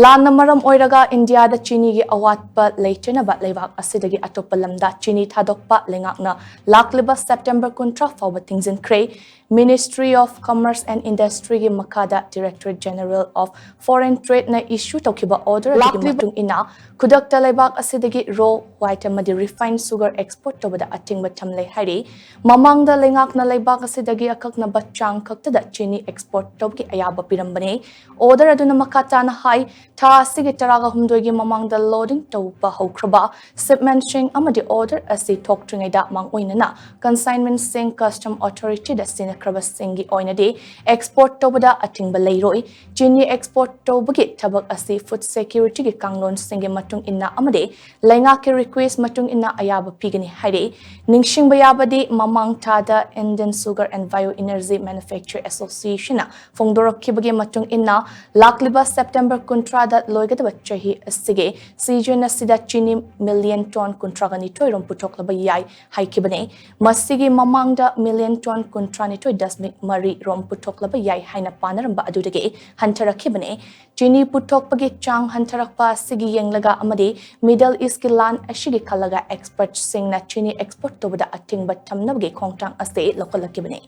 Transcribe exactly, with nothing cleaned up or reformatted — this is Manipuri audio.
ꯂꯥꯟꯅ ꯃꯔꯝ ꯑꯣꯏꯔꯒ ꯏꯟꯗꯤꯌꯥꯗ ꯆꯤꯅꯤꯒꯤ ꯑꯋꯥꯠꯄ ꯂꯩꯇꯅꯕ ꯂꯩꯕꯥꯛ ꯑꯁꯤꯗꯒꯤ ꯑꯇꯣꯞꯄ ꯂꯝꯗ ꯆꯤꯅꯤ ꯊꯥꯗꯣꯛꯄ ꯂꯩꯉꯥꯛꯅ ꯂꯥꯛꯂꯤꯕ ꯁꯦꯞꯇꯦꯝꯕꯔ ꯀꯨꯟꯊ꯭ꯔꯥ ꯐꯥꯎꯕ ꯊꯤꯡꯖꯤꯟꯈ꯭ꯔꯦ꯫ Ministry of Commerce and Industryꯒꯤ ꯃꯈꯥꯗ Directorate General of Foreign Tradeꯅ issue ꯇꯧꯈꯤꯕ order ꯑꯗꯨꯒꯤ ꯂꯥꯛꯂꯤꯕ ꯃꯇꯨꯡ ꯏꯟꯅ, ꯈꯨꯗꯛꯇ ꯂꯩꯕꯥꯛ ꯑꯁꯤꯗꯒꯤ raw white ꯑꯃꯗꯤ refined sugar export ꯇꯧꯕꯗ ꯑꯊꯤꯡꯕ ꯊꯝꯂꯦ ꯍꯥꯏꯔꯤ꯫ ꯃꯃꯥꯡꯗ ꯂꯩꯉꯥꯛꯅ ꯂꯩꯕꯥꯛ ꯑꯁꯤꯗꯒꯤ ꯑꯀꯛꯅꯕ ꯆꯥꯡ ꯈꯛꯇꯗ ꯆꯤꯅꯤ export ꯇꯧꯕꯒꯤ ꯑꯌꯥꯕ ꯄꯤꯔꯝꯕꯅꯤ꯫ Order ꯑꯗꯨꯅ ꯃꯈꯥ ꯇꯥꯅ ꯍꯥꯏ, ꯊꯥ ꯑꯁꯤꯒꯤ ꯇꯔꯥꯒ ꯍꯨꯝꯗꯣꯏꯒꯤ ꯃꯃꯥꯡꯗ loading ꯇꯧꯕ ꯍꯧꯈ꯭ꯔꯕ shipmentꯁꯤꯡ ꯑꯃꯗꯤ order ꯑꯁꯤ ꯊꯣꯛꯇ꯭ꯔꯤꯉꯩꯗ ꯃꯥꯡꯑꯣꯏꯅꯅ consignmentꯁꯤꯡ custom authorityꯗ ꯁꯤꯟꯅꯈ꯭ꯔꯕꯁꯤꯡꯒꯤ ꯑꯣꯏꯅꯗꯤ export ꯇꯧꯕꯗ ꯑꯊꯤꯡꯕ ꯂꯩꯔꯣꯏ꯫ ꯆꯤꯅꯤ export ꯇꯧꯕꯒꯤ ꯊꯕꯛ ꯑꯁꯤ food securityꯒꯤ ꯀꯥꯡꯂꯣꯟꯁꯤꯡꯒꯤ ꯃꯇꯨꯡ ꯏꯟꯅ ꯑꯃꯗꯤ ꯂꯩꯉꯥꯛꯀꯤ request ꯃꯇꯨꯡ ꯏꯟꯅ ꯑꯌꯥꯕ ꯄꯤꯒꯅꯤ ꯍꯥꯏꯔꯤ꯫ ꯅꯤꯡꯁꯤꯡꯕ ꯌꯥꯕꯗꯤ, ꯃꯃꯥꯡ ꯊꯥꯗ Indian Sugar and Bioenergy Manufacture Associationꯅ ꯐꯣꯡꯗꯣꯔꯛꯈꯤꯕꯒꯤ ꯃꯇꯨꯡ ꯏꯟꯅ, ꯂꯥꯛꯂꯤꯕ ꯁꯦꯞꯇꯦꯝꯕꯔ ꯀꯨꯟꯊ꯭ꯔꯥꯗ ꯂꯣꯏꯒꯗꯕ ꯆꯍꯤ ꯑꯁꯤꯒꯤ season ꯑꯁꯤꯗ ꯆꯤꯅꯤ million ton ꯀꯨꯟꯊ꯭ꯔꯥꯒ ꯅꯤꯊꯣꯏ ꯔꯣꯝ ꯄꯨꯊꯣꯛꯂꯕ ꯌꯥꯏ ꯍꯥꯏꯈꯤꯕꯅꯤ꯫ ꯃꯁꯤꯒꯤ ꯃꯃꯥꯡꯗ million ton ꯀꯨꯟꯊ꯭ꯔꯥꯅꯤꯊꯣꯏ ꯗꯁꯃꯤꯛ ꯃꯔꯤ ꯔꯣꯝ ꯄꯨꯊꯣꯛꯂꯕ ꯌꯥꯏ ꯍꯥꯏꯅ ꯄꯥꯅꯔꯝꯕ ꯑꯗꯨꯗꯒꯤ ꯍꯟꯊꯔꯛꯈꯤꯕꯅꯤ꯫ ꯆꯤꯅꯤ ꯄꯨꯊꯣꯛꯄꯒꯤ ꯆꯥꯡ ꯍꯟꯊꯔꯛꯄ ꯑꯁꯤꯒꯤ ꯌꯦꯡꯂꯒ ꯑꯃꯗꯤ Middle Eastꯀꯤ ꯂꯥꯟ ꯑꯁꯤꯒꯤ ꯈꯜꯂꯒ expertꯁꯤꯡꯅ ꯆꯤꯅꯤ export ꯇꯧꯕꯗ ꯑꯊꯤꯡꯕ ꯊꯝꯅꯕꯒꯤ ꯈꯣꯡꯊꯥꯡ ꯑꯁꯤ ꯂꯧꯈꯠꯂꯛꯈꯤꯕꯅꯤ꯫